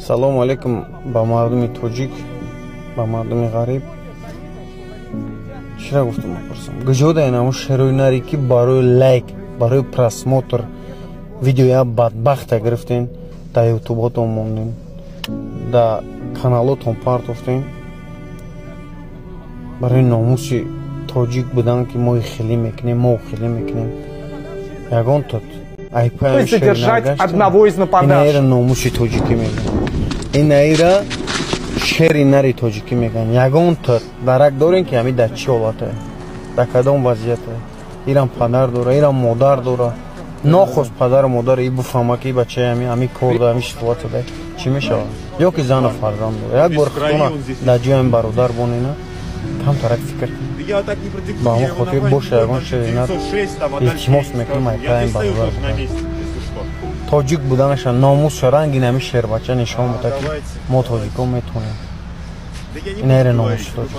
Салому алейкум ба мардуми тоҷик, ба мардуми ғариб. Чира гуфтам, мепурсам: куҷо да ин шерои наре, ки барои лайк, барои просмотр видеоя бадбахта гирифтен, да ютуботон мондем, да каналотон партофтем? Барои номуси тоҷик будан, ки мо хелӣ мекунем, мо хелӣ мекунем, ягон тот Задержать одного из нападавших. Номуси тоҷикӣ мегӯян, инаира шери нари тоҷикӣ мегӯян. Ягон то дарак дорем, ки ҳами дар чӣ ҳолате, дар кадом вазъияте? Ирам падар дора, ирам модар дора. Нохост падару модар и буфаҳма, ки бачаи ҳами кор да, ҳами ситуация да, чӣ мешавад? Ё ки зану фарзанд дора. Як бор худона дар ҷои ҳами бародар бонена, камтарак фикр кун. Ба ҳамон хотир боша, ягон шери нар, илтимос мекунам, айпаем бародар, тоҷик буданаша, номусша ранги нами шербача нишон буда, ки мо тоҷикон метавонем. Инаере номуси тоҷик.